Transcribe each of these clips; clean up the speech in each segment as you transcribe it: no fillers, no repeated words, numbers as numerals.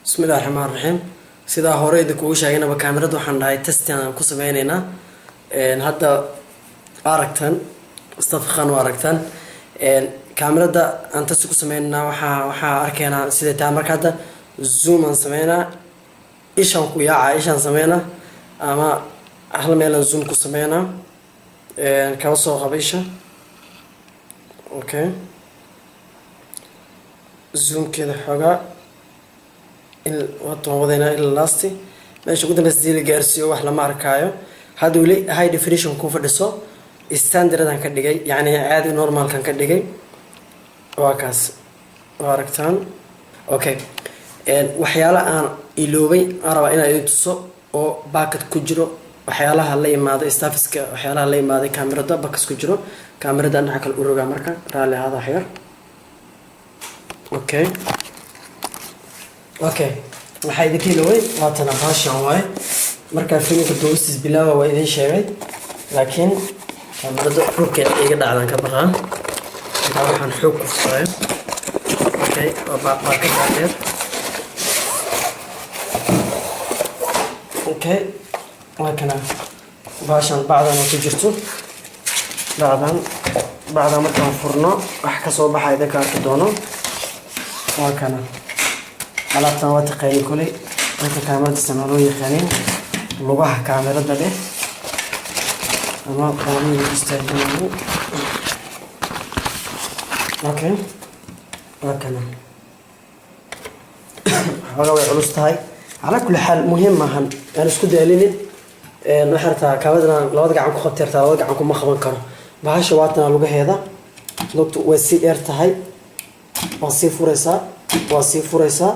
Bismillahi raxmaan raxiim. Sidaa hore idinkugu sheegaynaba, kaamirada waxaan dhahay testing aan ku sameyneynaa. Hadda aragtan, Mustafa Khan waa aragtan kaamirada aan test ku sameyneynaa. Waxaa arkaynaa siday tahay. Marka hadda zoom aan sameynaa, ishaan ku yaaca, ishaan sameynaa ama hal meelaan zoom ku sameynaa. Kala soo qaba isha. Okay, zoomkeeda xoogaa waatan wadaynaa ilaa last meesha ugu dambeysa hadii la gaarsiiyo, wax lama arkaayo. Hadda weli high definition ku fadhiso, standardan ka dhigay, yacni caadi normalkan ka dhigay. Waa kaas, waa aragtaan. Okay, waxyaala aan iloobay aan rabaa inaan idin tuso oo baakad ku jiro, waxyaalaha la imaaday staffiska, waxyaalaha la imaaday kaamirada bakas ku jiro. Kaamirada dhinaca kale u rogaa, marka raalli ahaada waxyar. Okay, waxaa idinka iloobay waatana, baashan waaye. Markaa filimka duubistis bilaawa waa idin sheegay, laakiin kaamirada dhulkeeda iga dhacdaan ka baqaa intaa waxaan xoog ku furayo. Okay, waa baakad dheer. Okay, waa kana baashan, bacdan oo ku jirto. Bacdan markaan furno wax kasoo baxa idinka arki doono. Waa kana alaabtan, waa taqaanin koley dadka kaamirada isticmaalo yaqaanin, lugaha kaamirada dheh ama qaamihii lagu istaajinayo. Okay, waa kana. Xoogaa way culus tahay. Calaa kulli xaal, muhiim maahan aan isku daalinin. Waxay rabtaa kaamirada labada gacan ku qabtay, rabtaa labada gacan kuma qaban karo. Bahasha waatana, lugaheeda, lugtu way sii dheer tahay. Waa sii furaysaa, waa sii furaysaa,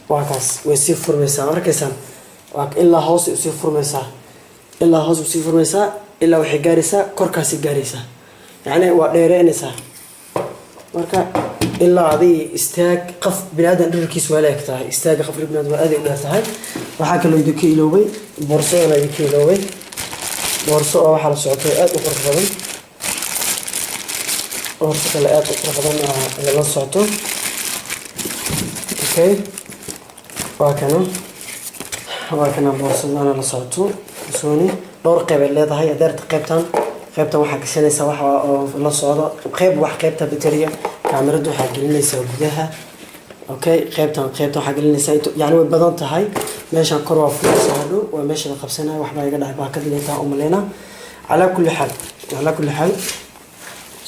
waa kaas, way sii furmaysaa. Arkaysaan, waa ilaa hoos usii furmaysaa, ilaa hoos usii furmaysaa, ilaa waxay gaaraysaa korkaasay gaaraysaa. Yacni waa dheereynaysaa. Marka ilaa adig istaag qof biniaadan dherarkiis waa la eg tahay. Istaaga qof biniaadan waa aaday u dheer tahay. Waxaa kaloo idinka iloobay boorsadana idinka iloobay, boorso oo waxaa la socotay aada u qurux badan, boorso kale aada u qurux badan oo la socoto. Okay, waa kana boorsadana la socoto. Sony dhowr qeyb ay leedahay. Adeerta qaybtan waxaa gashanaysaa waxa oo la socdo qeyb wax, qaybta bateriga kaamirada waxaa gelinaysaa gudaha. Okay, qaybtan waxaa gelinaysaa, yani way badan tahay. Meeshan kor waa furaysaa, hadhow waa meesha la qabsanayo. Waxbaa iga dhacay, baakad inay tahay umaleynaa. Calaa kulli xaal,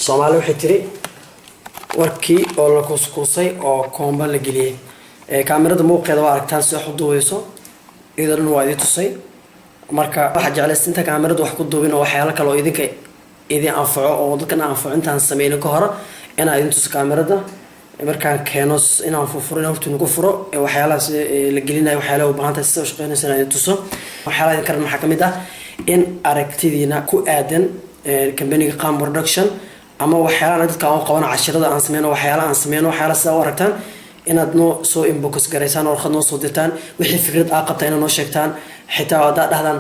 Soomaali waxay tiri warkii oo la kuuskuusay oo koomba la geliyey. Kaamirada muuqeeda waa aragtaan si wax u duubeyso, iyadoo dhan waa idin tusay. Marka waxaa jeclaysta inta kaamirada wax ku duubin oo waxyaalo kale oo idinka idin anfaco oo dadkan anfaco intaan sameynin ka hor inaan idin tuso. Kaamirada markaan keeno inaan furfuro, in horta nagu furo waxyaalahaas la gelinayo, waxyaalaha u baahan tahay, sida u shaqeynayso inaan idin tuso. Waxyaalaha idin karan waxaa kamid ah in aragtidiina ku aadan companyga Qam Production ama waxyaalaha dadka aan qabano, cashirada aan sameyno, waxyaalaha aan sameyno, waxyaalaha sida u aragtaan inaad noo soo inbox garaysaan, warqad noo soo dirtaan. Wixii fikrad aa qabta inaad noo sheegtaan, xitaa haddaad dhahdaan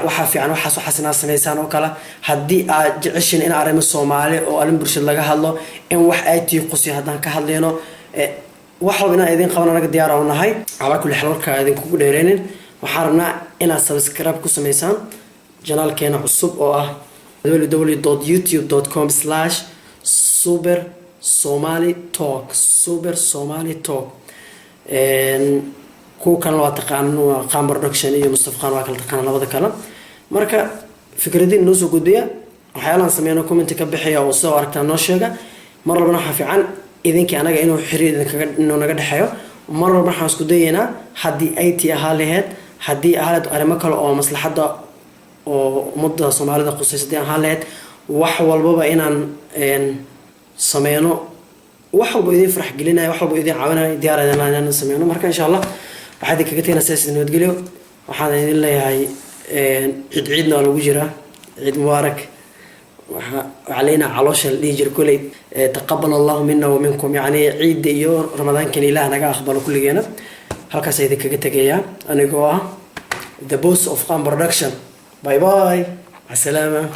waxaa fiican waxaas inaad samaysaan oo kale. Haddii aad jeceshiin in arrimo Soomaali oo arrin bulshada laga hadlo, in wax IT qusiyo haddaan ka hadlayno, wax walba inaan idin qaban anaga diyaar u nahay. Calaa kulli xaal, warkaa idinkugu dheereynin, waxaan rabnaa inaad subscribe ku samaysaan channelkeena cusub oo ah www.youtube.com/supersomalitalk, Super Somali Talk. Kuwa kalena waa taqaanan, waa Qam Production iyo Mustafa Khan, waa kala taqaanaan labada kale. Marka fikradiin noo soo gudbiya, waxyaalahan sameyno comment ka bixiya oo soo aragtaa noo sheega. Mar walbana waxaa fiican idinkii anaga inuu xiriir idinkaga inuu naga dhexeeyo. Mar walba waxaan isku dayaynaa, haddii IT ahaa laheyd, haddii ahaa laheyd arrimo kale oo maslaxadda oo ummadda Soomaalida qusaysa, haddii ahaan laheyd, wax walbaba inaan sameyno. Wax walba idin farax gelinaya, wax walba idin caawinaya, diyaar idin lahaa inaan sameyno. Marka insha Allah waxaa idinkaga tegna sidaas, nabadgelyo. Waxaan idin leeyahay ciid, ciidna waa lagu jiraa, ciid mubaarak. Waxaa leynaa caloosha la dhihi jira koley, taqabal Allahu mina wa minkum, yacni ciidda iyo Ramadaankan Ilaah naga aqbalo kulligeena. Halkaas idinkaga tegayaa anigoo ah the boss of Qam Production. Bye bye, masalaama.